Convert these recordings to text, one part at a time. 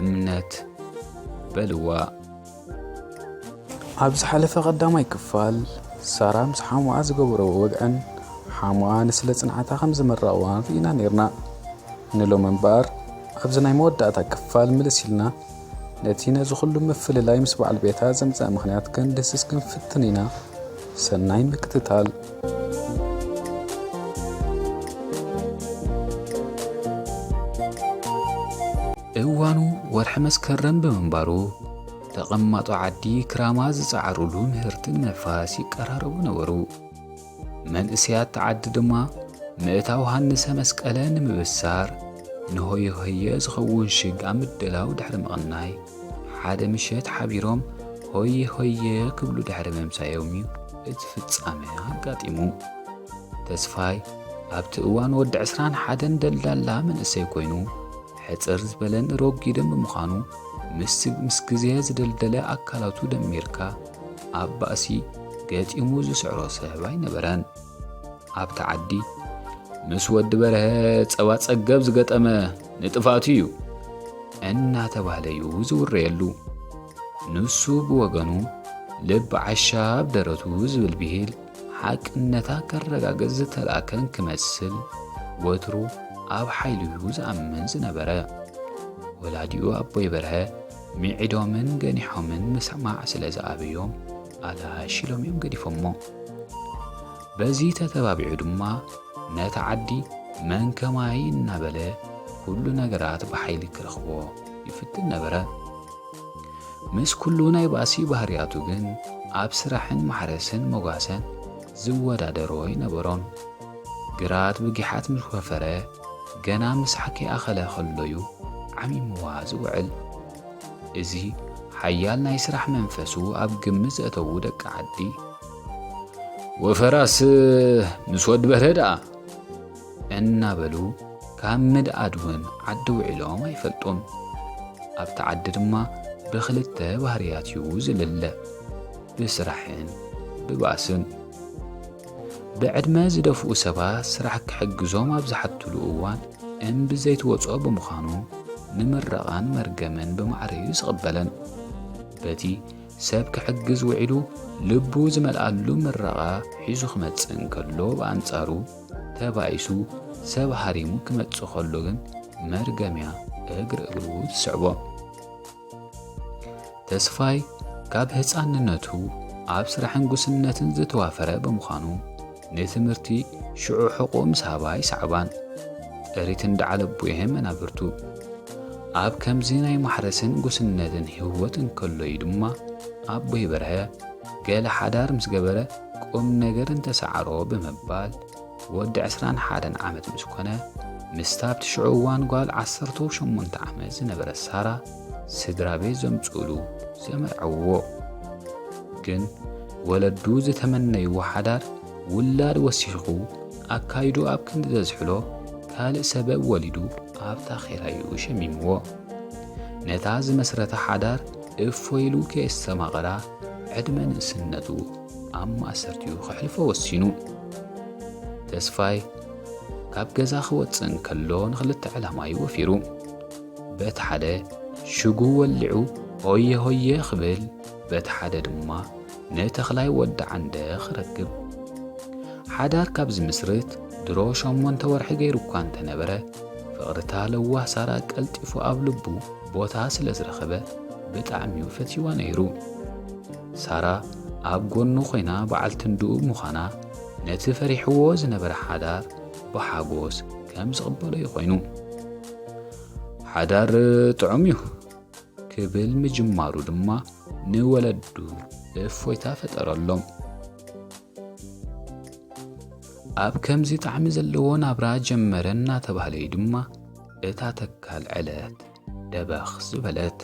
እምነት በልዋ። ኣብ ዝሓለፈ ቀዳማይ ክፋል፣ ሳራ ምስ ሓሙኣ ዝገበረዎ ወግዕን ሓሙኣ ንስለ ጽንዓታ ከም ዝመረቕዋን ርኢና ነይርና። ንሎሚ እምበኣር፣ ኣብዚ ናይ መወዳእታ ክፋል ምልስ ኢልና፣ ነቲ ነዚ ኩሉ ምፍልላይ ምስ በዓል ቤታ ዘምጽአ ምኽንያት ክንድህስስ ክንፍትን ኢና። ሰናይ ምክትታል። እዋኑ ወርሒ መስከረም ብምንባሩ፣ ተቐማጦ ዓዲ ክራማት ዝጸዓሩሉ ምህርቲ ንምሕፋስ ይቀራረቡ ነበሩ። መንእሰያት ዓዲ ድማ ምእታው ሃንሰ መስቀለ ንምብሳር ንሆየ ሆየ ዝኸውን ሽግ ኣብ ምድላው ድሕሪ ምቕናይ፣ ሓደ ምሸት ሓቢሮም ሆየ ሆየ ክብሉ ድሕሪ ምምሳዮም እዩ እቲ ፍጻመ ኣጋጢሙ። ተስፋይ ኣብቲ እዋን ወዲ ዕስራን ሓደን ደልዳላ መንእሰይ ኮይኑ፣ ሕጽር ዝበለን ረጒድን ብምዃኑ፣ ምስ፣ ምስ ግዜ ዝደልደለ ኣካላቱ ደሚርካ ኣብ ባእሲ ገጢሙ ዝስዕሮ ሰብ ኣይነበረን። ኣብቲ ዓዲ ምስ ወዲ በርሀ ጸባ ጸገብ ዝገጠመ ንጥፋቱ እዩ እናተባህለ እዩ ዝውረየሉ። ንሱ ብወገኑ ልቢ ዓሻ ኣብ ደረቱ ዝብል ብሂል ሓቅነታ ከረጋግጽ ዝተላእከን ክመስል ወትሩ ኣብ ሓይሉ እዩ ዝኣምን ዝነበረ። ወላዲኡ ኣቦይ በርሀ ምዒዶምን ገኒሖምን ምስማዕ ስለ ዝኣበዮም ኣላሽ ኢሎም እዮም ገዲፎሞ። በዚ ተተባቢዑ ድማ ነቲ ዓዲ መን ከማይ እናበለ ኩሉ ነገራት ብሓይሊ ክረኽቦ ይፍትን ነበረ። ምስ ኩሉ ናይ ባእሲ ባህርያቱ ግን ኣብ ስራሕን ማሕረስን ሞጋሰን ዝወዳደሮ ኣይነበሮን። ግራት ብጊሓት ምስ ወፈረ ገና ምሳሕ ከይኣኸለ ከሎ'ዩ ዓሚምዋ ዝውዕል። እዚ ሓያል ናይ ስራሕ መንፈሱ ኣብ ግምት ዘእተዉ ደቂ ዓዲ፣ "ወፈራስ ምስ ወዲ በርሀ ደኣ?" እናበሉ ካብ ምድኣድ እውን ዓዲ ውዒሎም ኣይፈልጡን። ኣብቲ ዓዲ ድማ ብኽልተ ባህርያት እዩ ዝልለ፣ ብስራሕን ብባእስን። ብዕድመ ዝደፍኡ ሰባት ስራሕ ክሕግዞም ኣብ ዝሓትሉ እዋን እምቢ ዘይትወጾ ብምዃኑ፣ ንምረቓን መርገምን ብማዕረ እዩ ዝቕበለን። በቲ ሰብ ክሕግዝ ውዒሉ ልቡ ዝመልኣሉ ምረቓ ሒዙ ክመጽእ እንከሎ፣ ብኣንጻሩ ተባኢሱ ሰብ ሃሪሙ ክመጽእ ከሎ ግን፣ መርገምያ እግሪ እግሩ ትስዕቦ። ተስፋይ ካብ ህጻንነቱ ኣብ ስራሕን ጉስነትን ዝተዋፈረ ብምዃኑ፣ ንትምህርቲ ሽዑ ሕቖ ምስ ሃባ ኣይሰዓባን። ጥሪት እንዳዓለቡ እየ መናብርቱ። ኣብ ከምዚ ናይ ማሕረስን ጉስነትን ህይወት እንከሎ እዩ ድማ ኣቦይ በርሀ ገለ ሓዳር ምስ ገበረ ቁም ነገር እንተሰዓሮ ብምባል ወዲ ዕስራን ሓደን ዓመት ምስ ኮነ፣ ምስታ ኣብቲ ሽዑ እዋን ጓል ዓሰርተ ሸሞንተ ዓመት ዝነበረት ሳራ ስድራ ቤት ዘምጽኡሉ ዘመርዐውዎ። ግን ወለዱ ዝተመነይዎ ሓዳር ውላድ ወሲኹ ኣካይዱ ኣብ ክንዲ ዘዝሕሎ ካልእ ሰበብ ወሊዱ ኣብታ ኼራዩ ሸሚምዎ። ነታ ዝመስረታ ሓዳር እፎ ኢሉ ከየስተማቐራ ዕድመ ንእስነቱ ኣብ ማእሰርቲኡ ከሕልፎ ወሲኑ። ተስፋይ ካብ ገዛ ክወጽእ እንከሎ ንኽልተ ዕላማ እዩ ወፊሩ። በቲ ሓደ ሽጉ ወሊዑ ሆየ ሆየ ክብል፣ በቲ ሓደ ድማ ንተኽላይ ወዲ ዓንደ ክረክብ። ሓዳር ካብ ዝምስርት ድሮ ሸሞንተ ወርሒ ገይሩ እኳ እንተነበረ፣ ፍቕርታ ለዋህ ሳራ ቀልጢፉ ኣብ ልቡ ቦታ ስለ ዝረኸበ ብጣዕሚ እዩ ፈትይዋ ነይሩ። ሳራ ኣብ ጎኑ ኮይና በዓልቲ እንድኡ ምዃና ነቲ ፈሪሕዎ ዝነበረ ሓዳር ብሓጎስ ከም ዝቕበሎ እዩ ኮይኑ። "ሓዳር ጥዑም እዩ" ክብል ምጅማሩ ድማ ንወለዱ እፎይታ ፈጠረሎም። ኣብ ከምዚ ጣዕሚ ዘለዎ ናብራ ጀመረ እናተባህለ እዩ ድማ እታ ተካል ዕለት ደበኽ ዝበለት።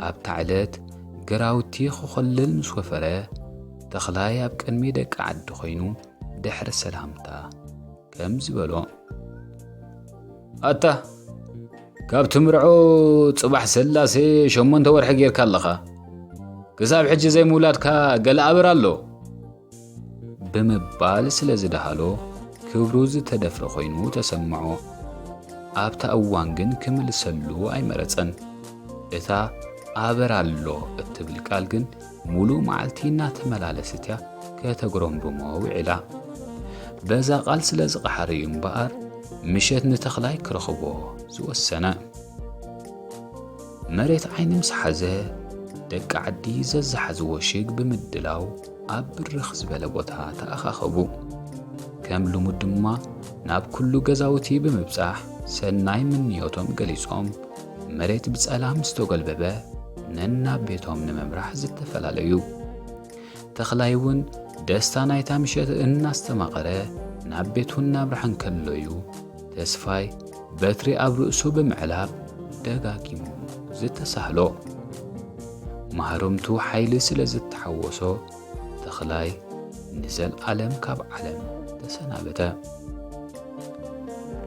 ኣብታ ዕለት ግራውቲ ክኾልል ምስ ወፈረ፣ ተኽላይ ኣብ ቅድሚ ደቂ ዓዲ ኮይኑ ድሕሪ ሰላምታ ከምዚ በሎ። "ኣታ፣ ካብ ትምርዖ ጽባሕ ሰላሴ ሸሞንተ ወርሒ ጌርካ ኣለኻ። ክሳብ ሕጂ ዘይምውላድካ ገለ ኣበር ኣሎ?" ብምባል ስለ ዝደሃሎ፣ ክብሩ ዝተደፍረ ኮይኑ ተሰምዖ። ኣብታ እዋን ግን ክምልሰሉ ኣይመረጸን። እታ ኣበር ኣሎ እትብል ቃል ግን ሙሉእ መዓልቲ እናተመላለስት እያ ከተጉረምርሞ ውዒላ። በዛ ቃል ስለ ዝቐሓረ እዩ እምበኣር፣ ምሸት ንተኽላይ ክረኽቦ ዝወሰነ። መሬት ዓይኒ ምስ ሓዘ፣ ደቂ ዓዲ ዘዝሓዝዎ ሽግ ብምድላው ኣብ ብርኽ ዝበለ ቦታ ተኣኻኸቡ። ከም ልሙድ ድማ ናብ ኩሉ ገዛውቲ ብምብጻሕ ሰናይ ምንዮቶም ገሊጾም፣ መሬት ብጸላም ዝተጎልበበ ነናብ ቤቶም ንምምራሕ ዝተፈላለዩ። ተኽላይ እውን ደስታ ናይታ ምሸት እናስተማቐረ ናብ ቤቱ እናምርሐ እንከሎ እዩ ተስፋይ በትሪ ኣብ ርእሱ ብምዕላብ ደጋጊሙ ዝተሳህሎ። ማህረምቱ ሓይሊ ስለ ዝተሓወሶ ተኽላይ ንዘልኣለም ካብ ዓለም ተሰናበተ።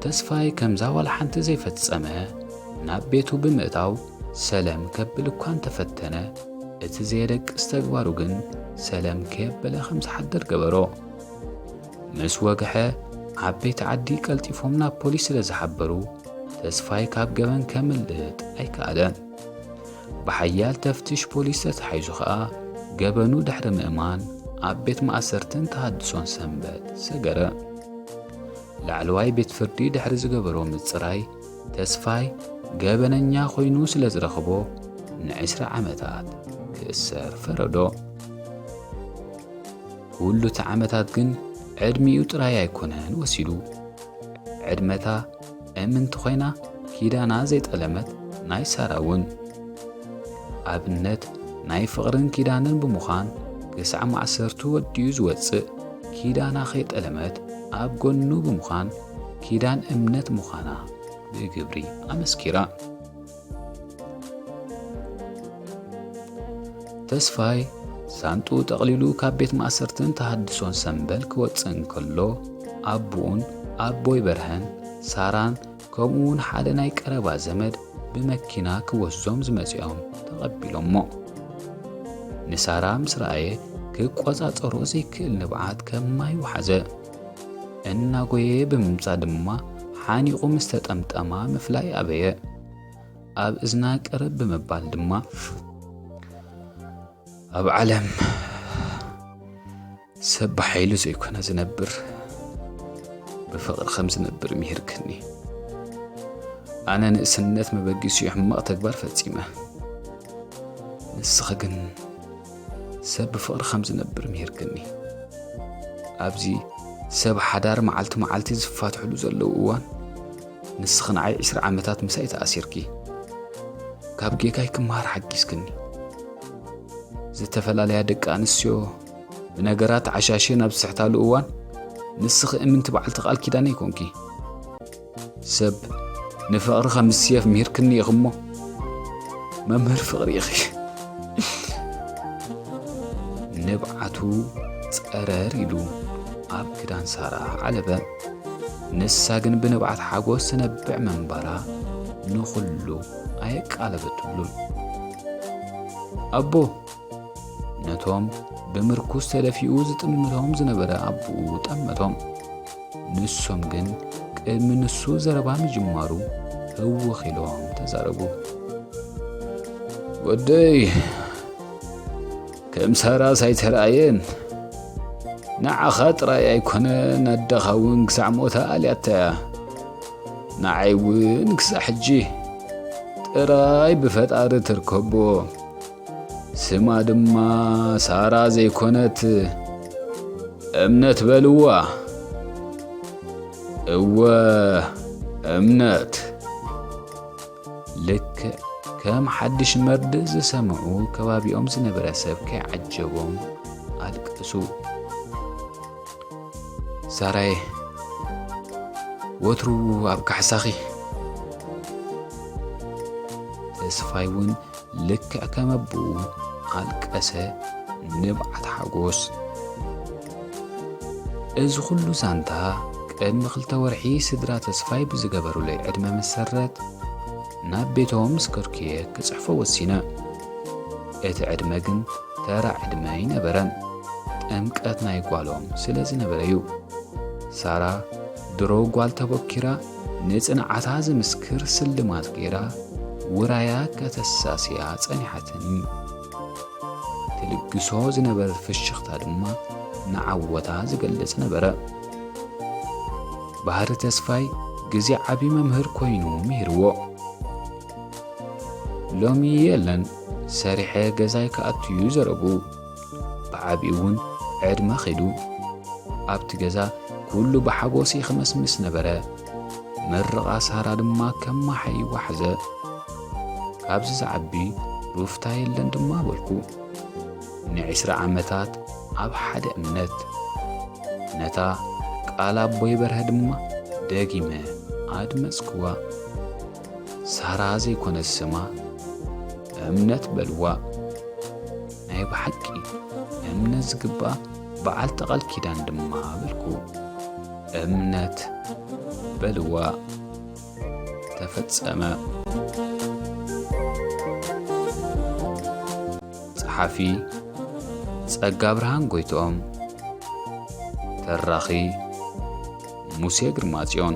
ተስፋይ ከምዛ ዋላ ሓንቲ ዘይፈጸመ ናብ ቤቱ ብምእታው ሰለም ከብል እኳ እንተፈተነ፣ እቲ ዘየደቅስ ተግባሩ ግን ሰለም ከየበለ ከም ዝሓድር ገበሮ። ምስ ወግሐ ዓበይቲ ዓዲ ቀልጢፎም ናብ ፖሊስ ስለ ዝሓበሩ፣ ተስፋይ ካብ ገበን ከምልጥ ኣይከኣለን። ብሓያል ተፍትሽ ፖሊስ ተታሒዙ ኸኣ ገበኑ ድሕሪ ምእማን ኣብ ቤት ማእሰርትን ተሃድሶን ሰንበት ሰገረ። ላዕለዋይ ቤት ፍርዲ ድሕሪ ዝገበሮ ምጽራይ ተስፋይ ገበነኛ ኮይኑ ስለ ዝረኽቦ ንዕስራ ዓመታት ክእሰር ፈረዶ። ኩሉ እቲ ዓመታት ግን ዕድሚኡ ጥራይ ኣይኮነን ወሲዱ። ዕድመታ እምንቲ ኮይና ኪዳና ዘይጠለመት ናይ ሳራ እውን ኣብነት ናይ ፍቕርን ኪዳንን ብምዃን ክሳዕ ማእሰርቱ ወዲኡ ዝወጽእ ኪዳና ከይጠለመት ኣብ ጎኑ ብምዃን ኪዳን እምነት ምዃና ብግብሪ ኣመስኪራ። ተስፋይ ሳንጡ ጠቕሊሉ ካብ ቤት ማእሰርትን ተሃድሶን ሰንበል ክወጽእ እንከሎ ኣቦኡን ኣቦይ በርሀን ሳራን ከምኡ እውን ሓደ ናይ ቀረባ ዘመድ ብመኪና ክወስዞም ዝመጽኦም ተቐቢሎሞ። ንሳራ ምስ ረኣየ ክቆጻጸሮ ዘይክእል ንብዓት ከም ማይ ወሓዘ። እናጎየ ብምምጻእ ድማ ሓኒቑ ምስ ተጠምጠማ ምፍላይ ኣበየ። ኣብ እዝና ቅርብ ብምባል ድማ ኣብ ዓለም ሰብ ብሓይሉ ዘይኮነ ዝነብር ብፍቕሪ ከም ዝነብር ምሂርክኒ። ኣነ ንእስነት መበጊሲኡ ሕማቕ ተግባር ፈጺመ። ንስኺ ግን ሰብ ብፍቕሪ ከም ዝነብር ምሂርክኒ። ኣብዚ ሰብ ሓዳር መዓልቲ መዓልቲ ዝፋትሕሉ ዘለዉ እዋን ንስኺ ንዓይ ዕስራ ዓመታት ምሳይ ተኣሲርኪ። ካብ ጌጋይ ክመሃር ሓጊዝክኒ። ዝተፈላለያ ደቂ ኣንስትዮ ብነገራት ዓሻሽየን ኣብ ዝስሕታሉ እዋን ንስኺ እምንቲ በዓልቲ ቃል ኪዳነይ ኮንኪ። ሰብ ንፍቕሪ ከም ዝስየፍ ምሂርክኒ ኢኺ እሞ መምህር ፍቕሪ ኢኺ። ንብዓቱ ጸረር ኢሉ ኣብ ክዳን ሳራ ዓለበ። ንሳ ግን ብንብዓት ሓጎስ ትነብዕ ምንባራ ንኹሉ ኣየቃለበትሉን። ኣቦ ነቶም ብምርኩስ ተደፊኡ ዝጥምቶም ዝነበረ ኣቦኡ ጠመቶም። ንሶም ግን ቅድሚ ንሱ ዘረባ ምጅማሩ ህውኽ ኢሎም ተዛረቡ። ወደይ ከም ሳራስ ኣይተራእየን። ንዓኻ ጥራይ ኣይኮነን ኣደኻ እውን ክሳዕ ሞታ ኣልያታ እያ። ንዓይ እውን ክሳዕ ሕጂ ጥራይ ብፈጣሪ ትርከቦ። ስማ ድማ ሳራ ዘይኮነት እምነት በልዋ። እወ እምነት። ልክዕ ከም ሓድሽ መርድእ ዝሰምዑ ከባቢኦም ዝነበረ ሰብ ከይዓጀቦም ኣልቀሱ። ሳራየ ወትሩ ኣብ ካሕሳኺ። ተስፋይ እውን ልክዕ ከም ኣቦኡ ኣልቀሰ ንብዓት ሓጎስ። እዚ ኩሉ ዛንታ ቅድሚ ክልተ ወርሒ ስድራ ተስፋይ ብዝገበሩለይ ዕድመ መሰረት ናብ ቤቶም ምስ ከድኩየ ክጽሕፎ ወሲነ። እቲ ዕድመ ግን ተራ ዕድመ ኣይነበረን። ጥምቀት ናይ ጓሎም ስለ ዝነበረ እዩ። ሳራ ድሮ ጓል ተበኪራ ንጽንዓታ ዝምስክር ስልማት ገይራ ውራያ ከተሳስያ ጸኒሓትን። ትልግሶ ዝነበረ ፍሽኽታ ድማ ንዓወታ ዝገልጽ ነበረ። ባህሪ ተስፋይ ግዜ ዓቢ መምህር ኮይኑ ምሂርዎ። ሎሚ የለን፣ ሰሪሐ ገዛይ ክኣቱ እዩ ዘረቡ። ብዓቢኡ እውን ዕድመ ኸይዱ። ኣብቲ ገዛ ኩሉ ብሓጎስ ይኽመስምስ ነበረ። ምርቓ ሳራ ድማ ከም ማሓይ ዋሕዘ። ካብዚ ዝዓቢ ሩፍታ የለን ድማ በልኩ። ንዒስራ ዓመታት ኣብ ሓደ እምነት። ነታ ቃል ኣቦይ በርሀ ድማ ደጊመ ኣድመጽክዋ። ሳራ ዘይኮነ ስማ እምነት በልዋ። ናይ ብሓቂ እምነት ዝግባ በዓልቲ ቃል ኪዳን ድማ በልኩ። እምነት በልዋ። ተፈጸመ። ጸሓፊ ጸጋ ብርሃን ጎይትኦም። ተራኺ ሙሴ ግርማጽዮን።